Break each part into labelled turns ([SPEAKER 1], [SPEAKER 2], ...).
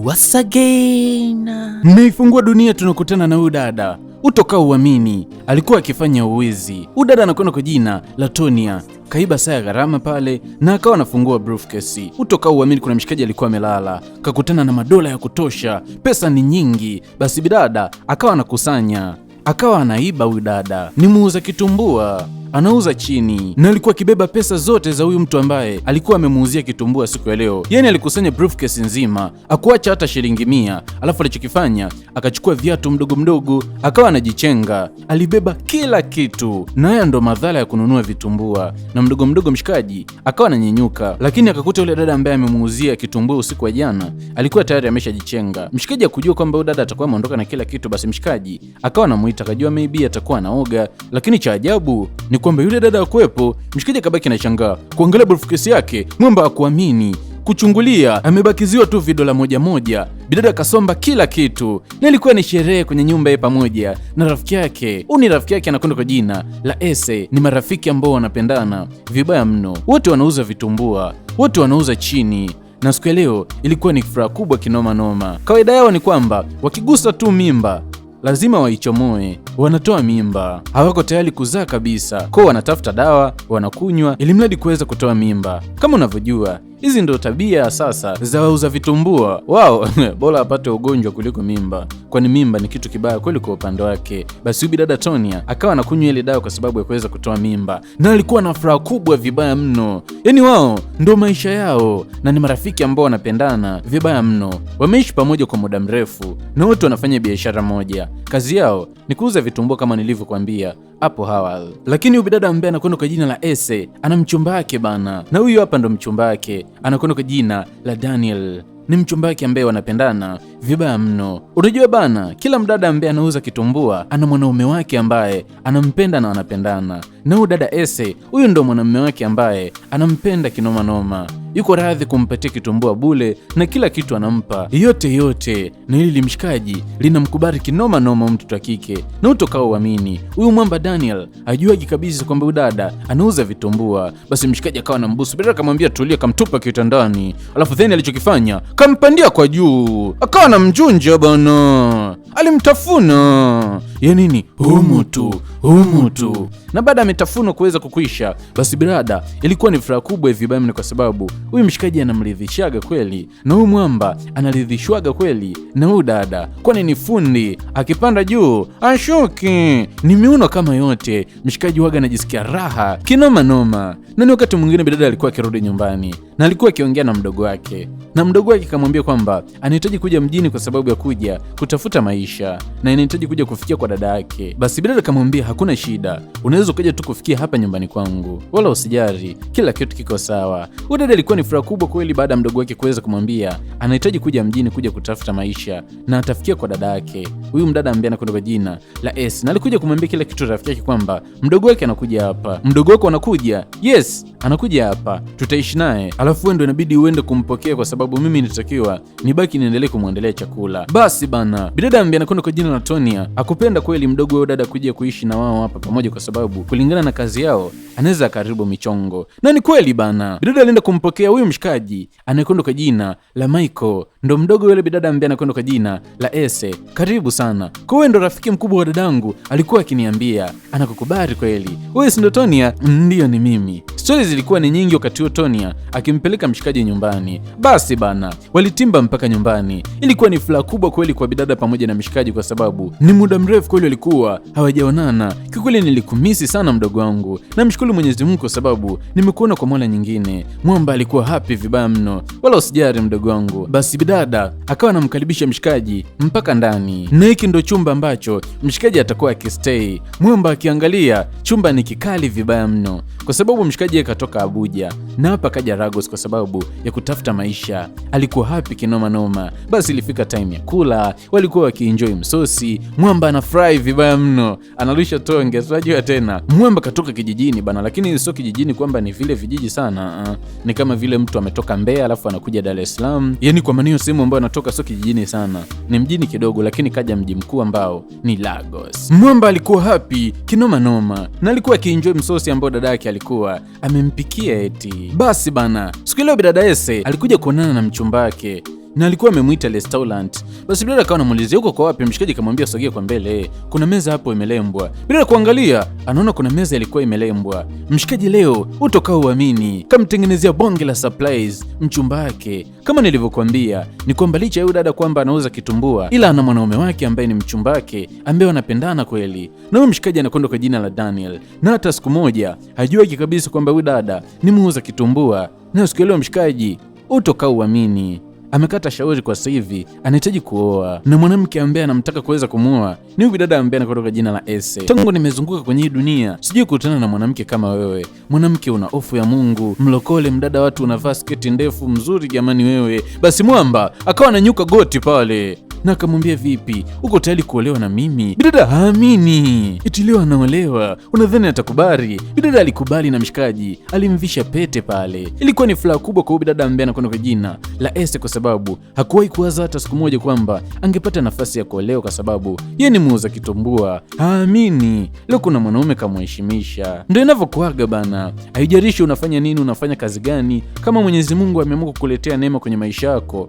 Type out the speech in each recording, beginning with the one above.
[SPEAKER 1] Once again.
[SPEAKER 2] Mmeifungua dunia, tunakutana na huyu dada utoka uamini, alikuwa akifanya uwizi. Huyu dada anakwenda kwa jina la Tonia, kaiba saa ya gharama pale na akawa anafungua briefcase. Utoka uamini, kuna mshikaji alikuwa amelala, kakutana na madola ya kutosha, pesa ni nyingi. Basi bidada akawa anakusanya, akawa anaiba. Huyu dada ni muuza kitumbua, anauza chini na alikuwa akibeba pesa zote za huyu mtu ambaye alikuwa amemuuzia kitumbua siku ya leo. Yani alikusanya briefcase nzima, akuacha hata shilingi 100. Alafu alichokifanya akachukua viatu mdogo mdogo, akawa anajichenga, alibeba kila kitu. Na haya ndo madhara ya kununua vitumbua. Na mdogo mdogo mshikaji akawa ananyenyuka, lakini akakuta yule dada ambaye amemuuzia kitumbua usiku wa jana alikuwa tayari ameshajichenga. Mshikaji akujua kwamba huyu dada atakuwa ameondoka na kila kitu, basi mshikaji akawa anamuita, akajua maybe atakuwa anaoga, lakini cha ajabu ni kwamba yule dada akuwepo. Mshikaji akabaki anashangaa kuangalia briefcase yake, mwamba akuamini kuchungulia, amebakiziwa tu vidola moja moja. Bidada kasomba kila kitu, na ilikuwa ni sherehe kwenye nyumba ye pamoja na rafiki yake. Huyu ni rafiki yake anakwenda kwa jina la Ese. Ni marafiki ambao wanapendana vibaya mno, wote wanauza vitumbua, wote wanauza chini na siku ya leo ilikuwa ni furaha kubwa kinoma noma. Kawaida yao ni kwamba wakigusa tu mimba lazima waichomoe, wanatoa mimba, hawako tayari kuzaa kabisa, kwao wanatafuta dawa wanakunywa, ili mradi kuweza kutoa mimba. Kama unavyojua hizi ndo tabia sasa za wauza vitumbua wao. Bora apate ugonjwa kuliko mimba, kwani mimba ni kitu kibaya kweli kwa upande wake. Basi huyu dada Tonia akawa anakunywa ile dawa kwa sababu ya kuweza kutoa mimba, na alikuwa na furaha kubwa vibaya mno. Yani wao ndo maisha yao, na ni marafiki ambao wanapendana vibaya mno, wameishi pamoja kwa muda mrefu, na wote wanafanya biashara moja. Kazi yao ni kuuza vitumbua kama nilivyokuambia hapo awali. Lakini huyu dada ambaye anakwenda kwa jina la Ese ana mchumba wake bana, na huyu hapa ndo mchumba wake, anakwenda kwa jina la Daniel. Ni mchumba wake ambaye wanapendana vibaya mno. Unajua bana, kila mdada ambaye anauza kitumbua ana mwanaume wake ambaye anampenda na wanapendana. Na huyu dada Ese, huyu ndo mwanamume wake ambaye anampenda kinoma noma, yuko radhi kumpatia kitumbua bule na kila kitu anampa yote yote, na hili limshikaji linamkubali kinoma noma mtoto wa kike, na utokao uamini huyu mwamba Daniel ajuaji kabisa kwamba huyu dada anauza vitumbua. Basi mshikaji akawa na mbusu bila, akamwambia tulia, kamtupa kitandani, alafu then alichokifanya kampandia kwa juu, akawa na mjunja bana, alimtafuna ya nini humu tu humu tu, na baada ya mitafuno kuweza kukwisha, basi brada, ilikuwa ni furaha kubwa hivi bamni, kwa sababu huyu mshikaji anamridhishaga kweli na huyu mwamba analidhishwaga kweli na huyu dada, kwani ni fundi, akipanda juu ashuki, ni miuno kama yote. Mshikaji waga anajisikia raha kinoma noma. Na ni wakati mwingine bidada alikuwa akirudi nyumbani na alikuwa akiongea na mdogo wake, na mdogo wake akamwambia kwamba anahitaji kuja mjini kwa sababu ya kuja kutafuta maisha na anahitaji kuja kufikia kwa dada yake. Basi bidada akamwambia hakuna shida, unaweza ukaja tu kufikia hapa nyumbani kwangu, wala usijali, kila kitu kiko sawa. Huyu dada alikuwa ni furaha kubwa kweli baada ya mdogo wake kuweza kumwambia anahitaji kuja mjini kuja kutafuta maisha na atafikia kwa dada yake. Huyu mdada ambaye anakwenda kwa jina la S, na alikuja kumwambia kila kitu rafiki yake kwamba mdogo wake anakuja hapa, mdogo wako anakuja, yes, anakuja hapa, tutaishi naye, alafu wewe ndo inabidi uende kumpokea kwa sababu mimi nitakiwa nibaki niendelee kumwandalia chakula. Basi bana, bidada ambaye anakwenda kwa jina la Tonia akupenda kweli mdogo wao dada kuja kuishi na wao hapa pamoja, kwa sababu kulingana na kazi yao anaweza karibu michongo. Na ni kweli bana, bidada alienda kumpokea huyu mshikaji anayekwenda kwa jina la Michael, ndo mdogo yule bidada ambaye anakwenda kwa jina la Ese. Karibu sana kwa wewe, ndo rafiki mkubwa wa dadangu, alikuwa akiniambia anakukubali kweli. Wewe si ndo Tonia? Ndiyo, ni mimi. Stori zilikuwa ni nyingi wakati huo Tonia akimpeleka mshikaji nyumbani. Basi bana, walitimba mpaka nyumbani. Ilikuwa ni furaha kubwa kweli kwa bidada pamoja na mshikaji, kwa sababu ni muda mrefu kweli walikuwa hawajaonana. Kikweli nilikumisi sana mdogo wangu, namshukuru Mwenyezi Mungu kwa sababu nimekuona kwa mara nyingine. Mwamba alikuwa happy vibaya mno, wala usijali mdogo wangu. Basi bidada akawa anamkaribisha mshikaji mpaka ndani, na hiki ndo chumba ambacho mshikaji atakuwa akistay. Mwamba akiangalia chumba ni kikali vibaya mno, kwa sababu mshikaji katoka Abuja na hapa kaja Lagos kwa sababu ya kutafuta maisha. Alikuwa happy kinoma noma. Basi ilifika time ya kula, walikuwa wakienjoy msosi. Mwamba anafurahi vibaya mno, anarusha tonge, tunajua tena Mwamba katoka kijijini bana, lakini sio kijijini kwamba ni vile vijiji sana. Ni kama vile mtu ametoka Mbeya alafu anakuja Dar es Salaam, yani kwa maana hiyo sehemu ambayo anatoka sio kijijini sana, ni mjini kidogo, lakini kaja mji mkuu ambao ni Lagos. Mwamba alikuwa happy kinoma noma na alikuwa akienjoy msosi ambao dada yake alikuwa amempikia eti. Basi bana, siku ile bidada Ese alikuja kuonana na mchumba wake. na alikuwa amemwita restaurant. Basi bidada akawa anamuulizia uko kwa wapi? Mshikaji akamwambia sogea kwa mbele, kuna meza hapo imelembwa. Bidada kuangalia, anaona kuna meza ilikuwa imelembwa. Mshikaji leo utokaa uamini, kamtengenezea bonge la surprise mchumba wake. Kama nilivyokuambia ni kwamba licha ya huyu dada kwamba anauza kitumbua, ila ana mwanaume wake ambaye ni mchumba wake ambaye wanapendana kweli, na huyu mshikaji anakwenda kwa jina la Daniel, na hata siku moja hajuaki kabisa kwamba huyu dada ni muuza kitumbua. Na siku ile mshikaji utoka uamini amekata shauri kwa sasa hivi anahitaji kuoa, na mwanamke ambaye anamtaka kuweza kumuoa ni huyu dada ambaye anakutoka jina la Ese. Tangu nimezunguka kwenye hii dunia sijui kukutana na mwanamke kama wewe. Mwanamke una hofu ya Mungu, mlokole, mdada watu unavaa sketi ndefu mzuri, jamani wewe. Basi mwamba akawa ananyuka goti pale na akamwambia vipi, uko tayari kuolewa na mimi? Bidada haamini, eti leo anaolewa, unadhani atakubali? Bidada alikubali na mshikaji alimvisha pete pale. Ilikuwa ni furaha kubwa kwa bidada ambaye anakwenda kwa jina la Ese, kwa sababu hakuwahi kuwaza hata siku moja kwamba angepata nafasi ya kuolewa, kwa sababu yeye ni muuza kitumbua. Haamini leo kuna mwanaume kamheshimisha. Ndio inavyokuaga bana, haijalishi unafanya nini, unafanya kazi gani, kama Mwenyezi Mungu ameamua kukuletea neema kwenye maisha yako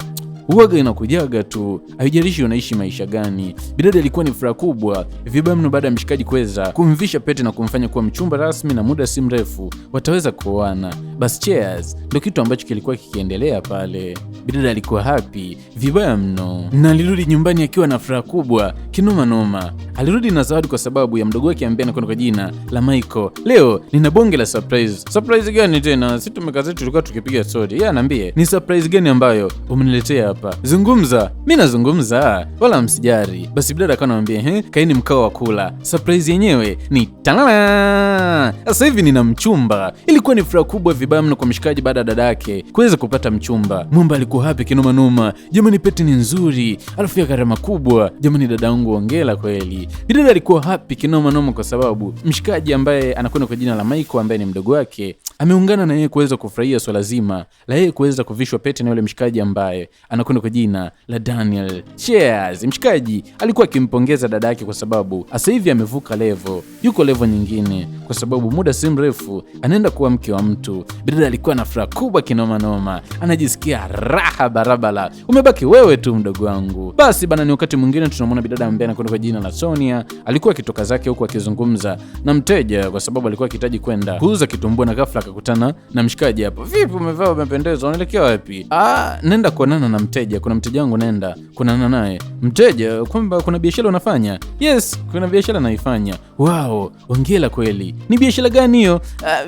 [SPEAKER 2] huwaga inakujaga tu, haijalishi unaishi maisha gani. Bidada ilikuwa ni furaha kubwa vibaya mno baada ya mshikaji kuweza kumvisha pete na kumfanya kuwa mchumba rasmi, na muda si mrefu wataweza kuoana. Bas cheers, ndio kitu ambacho kilikuwa kikiendelea pale. Bidada alikuwa happy vibaya mno na alirudi nyumbani akiwa na furaha kubwa kinoma noma. Alirudi na zawadi kwa sababu ya mdogo wake ambaye anakwenda kwa jina la Michael. Leo nina bonge la surprise. Surprise gani tena? Si tumekaa zetu tulikuwa tukipiga story. Yeye anaambie ni surprise gani ambayo umeniletea hapa? Zungumza, mi nazungumza, wala msijari. Basi bidada akawa anamwambia kaeni mkao wa kula. Surprise yenyewe ni talala, sasa hivi nina mchumba. Ilikuwa ni furaha kubwa vibaya mno kwa mshikaji baada ya dada yake kuweza kupata mchumba. Mwamba alikuwa happy kinoma noma, jamani, pete ni nzuri, alafu ya gharama kubwa, jamani, dada yangu hongera kweli. Bidada alikuwa happy kinoma noma kwa sababu mshikaji ambaye anakwenda kwa jina la Michael ambaye ni mdogo wake ameungana na yeye kuweza kufurahia swala zima la yeye kuweza kuvishwa pete na yule mshikaji ambaye anakwenda kwa jina la Daniel. Cheers. Mshikaji alikuwa akimpongeza dada yake kwa sababu sasa hivi amevuka level, yuko level nyingine, kwa sababu muda si mrefu anaenda kuwa mke wa mtu. Bidada alikuwa na furaha kubwa kinoma noma, anajisikia raha barabara. Umebaki wewe tu mdogo wangu. Basi bana, ni wakati mwingine tunamwona bidada ambaye anakwenda kwa jina la Sonia, alikuwa akitoka zake huku akizungumza na mteja, kwa sababu alikuwa akihitaji kwenda kuuza kitumbua, na ghafla akakutana na mshikaji hapo. Vipi, umevaa umependeza, unaelekea wapi? Ah, nenda kuonana na mteja, kuna mteja wangu naenda kuonana naye. Mteja? Kwamba kuna biashara unafanya? Yes, kuna biashara naifanya. Wow, hongera kweli. Ni biashara gani hiyo?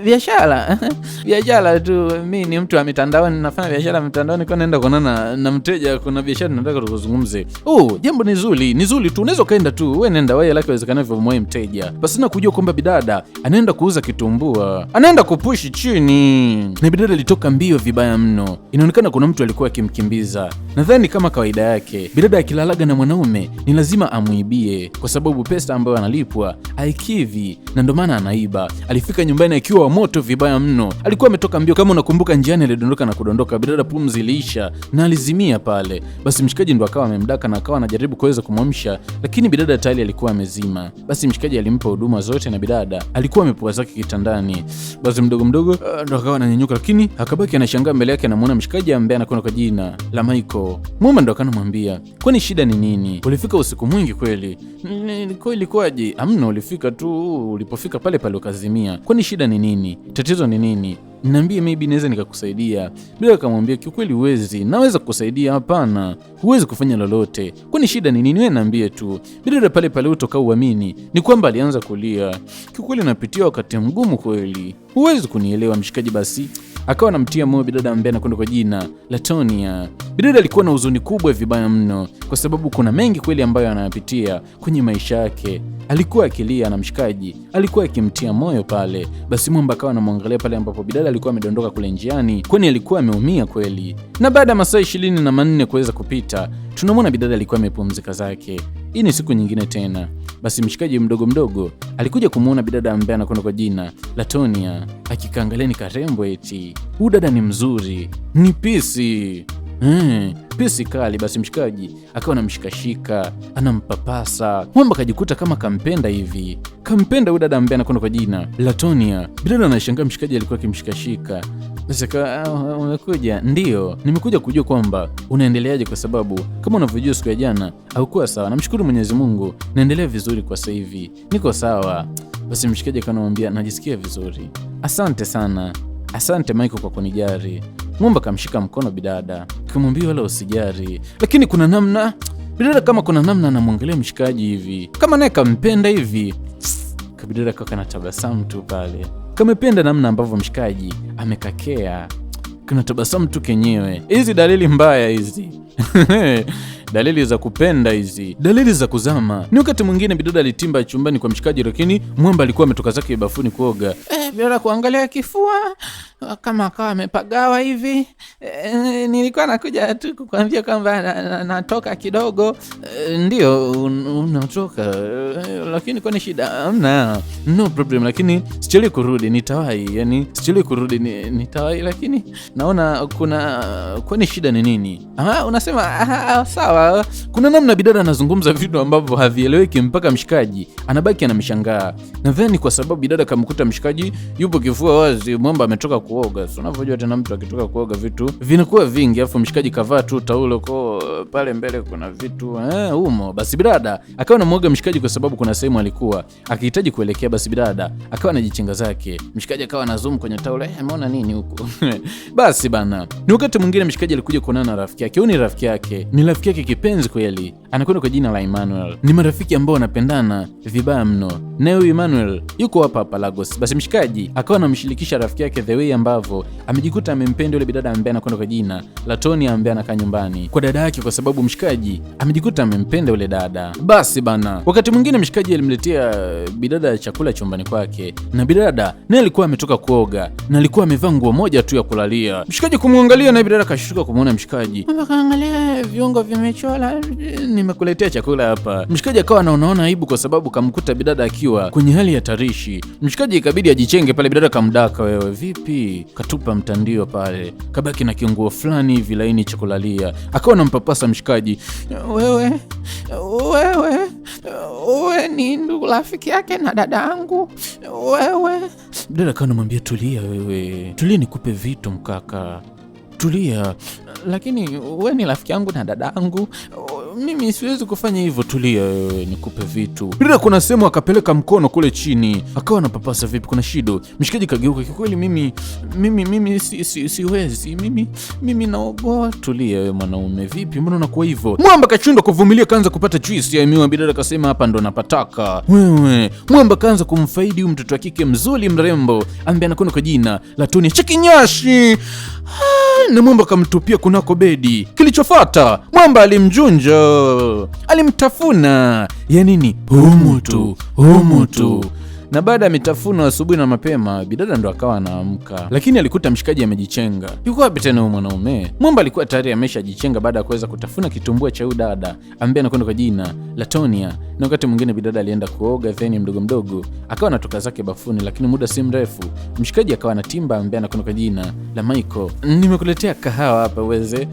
[SPEAKER 2] Biashara biashara tu, mi ni mtu wa mitandaoni, nafanya biashara mitandaoni, kwa naenda kuonana na mteja, kuna biashara nataka tukuzungumze. Oh, jambo ni zuri, ni zuri tu, unaweza ukaenda tu, wewe nenda wewe, laki iwezekanavyo umwae mteja. Basi na kujua kwamba bidada anaenda kuuza kitumbua, anaenda kupushi chini, na bidada alitoka mbio vibaya mno. Inaonekana kuna mtu alikuwa akimkimbiza. Nadhani kama kawaida yake, bidada akilalaga na mwanaume ni lazima amuibie, kwa sababu pesa ambayo analipwa haikivi, na ndo maana anaiba. Alifika nyumbani akiwa wa moto vibaya mno, alikuwa ametoka mbio. Kama unakumbuka, njiani alidondoka na kudondoka, bidada pumzi iliisha na alizimia pale. Basi mshikaji ndo akawa amemdaka na akawa anajaribu kuweza kumwamsha, lakini bidada tayari alikuwa amezima. Basi mshikaji alimpa huduma zote na bidada alikuwa amepoa zake kitandani. Basi mdogo mdogo ndo akawa ananyanyuka, lakini akabaki anashangaa, mbele yake anamuona mshikaji ambaye anakwenda kwa jina la Michael. Muma ndo akanamwambia, kwani shida ni nini? Ulifika usiku mwingi kweli? Ilikuwaje? Amna, ulifika tu, ulipofika pale pale ukazimia. Kwani shida ni nini? Tatizo ni nini? Niambie, maybe naweza nikakusaidia. Bila akamwambia, kiukweli huwezi. Naweza kukusaidia? Hapana, huwezi kufanya lolote. Kwani shida ni nini? Wewe niambie tu. Bila pale pale utoka uamini ni kwamba alianza kulia. Kiukweli napitia wakati mgumu kweli, huwezi kunielewa mshikaji. Basi akawa anamtia moyo bidada ambaye anakwenda kwa jina la Tonia. Bidada alikuwa na huzuni kubwa vibaya mno, kwa sababu kuna mengi kweli ambayo anayapitia kwenye maisha yake. Alikuwa akilia na mshikaji alikuwa akimtia moyo pale. Basi mwamba akawa anamwangalia pale ambapo bidada alikuwa amedondoka kule njiani, kwani alikuwa ameumia kweli. Na baada ya masaa 24 kuweza kupita, tunamwona bidada alikuwa amepumzika zake. Hii ni siku nyingine tena. Basi mshikaji mdogo mdogo alikuja kumuona bidada ambaye anakwenda kwa jina la Tonia. Hakika angalieni karembo, eti huyu dada ni mzuri, ni pisi. Pisi kali. Basi mshikaji akawa anamshikashika, anampapasa. Mwamba akajikuta kama kampenda hivi, kampenda huyu dada ambaye anakwenda kwa jina Latonia. Bidada anashangaa mshikaji alikuwa akimshikashika. Basi akawa, umekuja? Ndiyo, nimekuja kujua kwamba unaendeleaje, kwa sababu kama unavyojua siku ya jana haukuwa sawa. Namshukuru Mwenyezi Mungu, naendelea vizuri kwa sasa hivi, niko sawa. Basi mshikaji akanamwambia, najisikia vizuri, asante sana, asante Michael kwa kunijali. Mwamba kamshika mkono bidada, kamwambia wala usijali, lakini kuna namna bidada, kama kuna namna anamwangalia mshikaji hivi, kama naye kampenda hivi. Kabidada kawa kanatabasamu tu pale, kamependa namna ambavyo mshikaji amekakea, kana tabasamu tu kenyewe. Hizi dalili mbaya hizi dalili za kupenda hizi, dalili za kuzama. Ni wakati mwingine bidada alitimba chumbani kwa mshikaji, lakini mwamba alikuwa ametoka zake bafuni kuoga.
[SPEAKER 1] Bidada kuangalia kifua kama akawa amepagawa hivi. Nilikuwa nakuja tu kukwambia kwamba natoka kidogo.
[SPEAKER 2] Ndio unatoka, lakini kwani shida? Hamna, no problem, lakini sichelewi kurudi, nitawahi. Yani sichelewi kurudi, nitawahi, lakini naona kuna, kwani shida ni nini? Unasema sawa. Kuna namna bidada anazungumza vitu ambavyo havieleweki mpaka mshikaji anabaki anamshangaa. Nadhani kwa sababu bidada kamkuta mshikaji yupo kifua wazi, mwamba ametoka kuoga. So unavyojua tena mtu akitoka kuoga vitu vinakuwa vingi, afu mshikaji kavaa tu taulo ko pale mbele kuna vitu umo. Basi bidada akawa anamuoga mshikaji kwa sababu kuna sehemu alikuwa akihitaji kuelekea. Basi bidada akawa anajichenga zake, mshikaji akawa na zoom kwenye taulo, ameona nini huko? Basi bana, ni wakati mwingine mshikaji alikuja kuonana na rafiki yake. Huyu ni rafiki yake, ni rafiki yake kipenzi kweli, anakwenda kwa jina la Emmanuel. Ni marafiki ambao wanapendana vibaya mno, naye huyu Emmanuel yuko hapa hapa Lagos. Basi mshikaji akawa anamshirikisha rafiki yake the way ambavyo amejikuta amempenda yule bidada ambaye anakwenda kwa jina la Tony ambaye anakaa nyumbani kwa dada yake, kwa sababu mshikaji amejikuta amempenda yule dada. Basi bana, wakati mwingine mshikaji alimletea bidada chakula chumbani kwake, na bidada naye alikuwa ametoka kuoga na alikuwa amevaa nguo moja tu ya kulalia. Mshikaji kumwangalia, naye bidada kashtuka kumuona mshikaji, kaangalia viungo vimechola, nimekuletea chakula hapa. Mshikaji akawa anaona aibu kwa sababu kamkuta bidada akiwa kwenye hali ya tarishi. Mshikaji ikabidi ajichenge pale, bidada kamdaka, wewe vipi? Katupa mtandio pale, kabaki na kiunguo fulani hivi laini cha kulalia, akawa anampapasa mshikaji,
[SPEAKER 1] wewe wewe ni ndugu rafiki yake na dada yangu wewe.
[SPEAKER 2] Bidada akawa anamwambia tulia wewe, tulia nikupe vitu mkaka, tulia,
[SPEAKER 1] lakini wewe ni rafiki yangu na dada yangu,
[SPEAKER 2] mimi siwezi kufanya hivyo. Tulia wewe, nikupe vitu. Bidada kuna sehemu akapeleka mkono kule chini, akawa anapapasa, vipi, kuna shida? Mshikaji kageuka, kikweli mimi siwezi, mimi naogopa. Tulia wewe mwanaume, vipi, mbona unakuwa hivyo? Mwamba kashindwa kuvumilia, kaanza kupata juice ya miwa. Bidada kasema hapa ndo napataka wewe. Mwamba kaanza kumfaidi huyu mtoto wa kike mzuri mrembo ambaye anakwenda kwa jina la Tony Chikinyashi na mwamba akamtupia kunako bedi. Kilichofuata mwamba alimjunja, alimtafuna, ya nini humu tu humu tu. Na baada ya mitafuno asubuhi na mapema, bidada ndo akawa anaamka, lakini alikuta mshikaji amejichenga. Yuko wapi tena huyu mwanaume? Mwamba alikuwa tayari ameshajichenga baada ya kuweza kutafuna kitumbua cha huyu dada ambaye anakwenda kwa jina la Tonia. Na wakati mwingine bidada alienda kuoga, then mdogo mdogo akawa anatoka zake bafuni, lakini muda si mrefu mshikaji akawa anatimba ambaye anakwenda kwa jina la Michael. Nimekuletea kahawa hapa uweze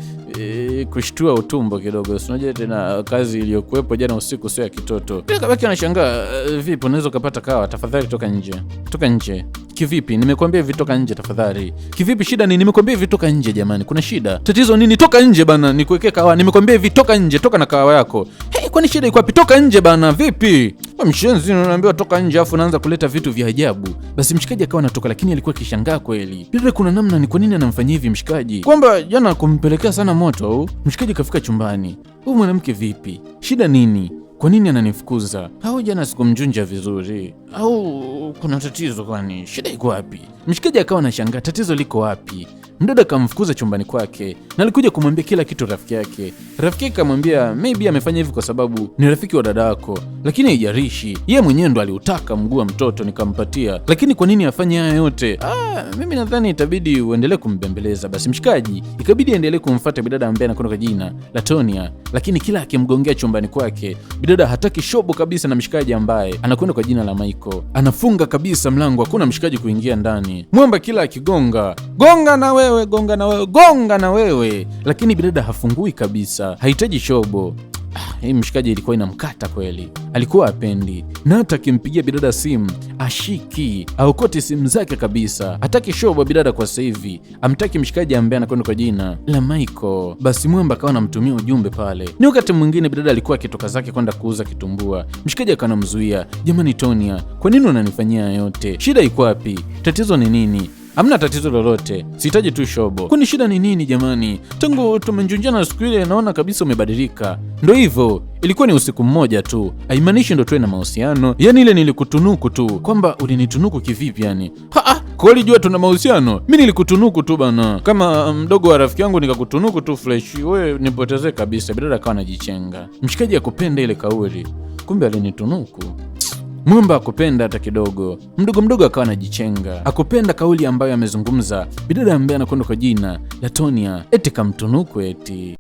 [SPEAKER 2] kushtua utumbo kidogo, si unajua tena kazi iliyokuwepo jana usiku sio ya kitoto. Kabaki anashangaa, vipi unaweza ukapata kahawa? Tafadhali toka nje, toka nje. Kivipi? Nimekuambia hivi, toka nje tafadhali. Kivipi? Shida nini? Nimekuambia hivi, toka nje jamani, kuna shida? Tatizo nini? Toka nje bana, nikuwekee kahawa. Nimekuambia hivi, toka nje, toka na kahawa yako. Hey, kwani shida iko wapi? Toka nje bana, vipi? Mshenzi, unaambiwa toka nje afu unaanza kuleta vitu vya ajabu. Basi mshikaji akawa anatoka, lakini alikuwa akishangaa kweli. Bila kuna namna ni kwa nini anamfanyia hivi mshikaji, kwamba jana kumpelekea sana moto au? Mshikaji kafika chumbani, huyu mwanamke vipi? Shida nini? Kwa nini ananifukuza? Au jana sikumjunja vizuri? Au kuna tatizo? Kwani shida iko wapi? Mshikaji akawa anashangaa tatizo liko wapi. Mdada akamfukuza chumbani kwake na alikuja kumwambia kila kitu rafiki yake. Rafiki yake akamwambia maybe amefanya hivi kwa sababu ni rafiki wa dada yako, lakini haijalishi, yeye mwenyewe ndo aliutaka mguu wa mtoto nikampatia, lakini kwa nini afanye haya yote? Mimi nadhani itabidi uendelee kumbembeleza. Basi mshikaji ikabidi aendelee kumfuata bidada ambaye anakwenda kwa jina la Tonia, lakini kila akimgongea chumbani kwake bidada hataki shobo kabisa na mshikaji ambaye anakwenda kwa jina la Michael. Anafunga kabisa mlango, hakuna mshikaji kuingia ndani. Mwamba kila akigonga gonga na wewe wewe, gonga na wewe, gonga na wewe, lakini bidada hafungui kabisa, hahitaji shobo. Hii mshikaji ilikuwa inamkata kweli, alikuwa apendi, na hata akimpigia bidada simu ashiki, aokoti simu zake kabisa, hataki shobo bidada kwa sasa hivi, amtaki mshikaji ambaye anakwenda kwa jina la Michael. Basi mwamba akawa anamtumia ujumbe pale. Ni wakati mwingine bidada alikuwa akitoka zake kwenda kuuza kitumbua, mshikaji akawa anamzuia, jamani Tonia, kwa nini unanifanyia yote? Shida iko wapi? Tatizo ni nini? Hamna tatizo lolote, sihitaji tu shobo. Kwani shida ni nini jamani? Tangu tumenjunjana siku ile naona kabisa umebadilika. Ndo hivyo, ilikuwa ni usiku mmoja tu, haimaanishi ndo tuwe na mahusiano. Yani ile nilikutunuku tu. Kwamba ulinitunuku kivipi yani? Kweli jua tuna mahusiano? Mi nilikutunuku tu bana, kama mdogo wa rafiki yangu nikakutunuku tu fresh, we nipotezee kabisa. Bidada akawa anajichenga. Mshikaji akupenda ile kauli, kumbe alinitunuku. Mwamba akupenda hata kidogo. Mdogo mdogo akawa anajichenga, akupenda kauli ambayo amezungumza bidada ambaye anakwenda kwa jina la Tonia, eti kamtunuku eti.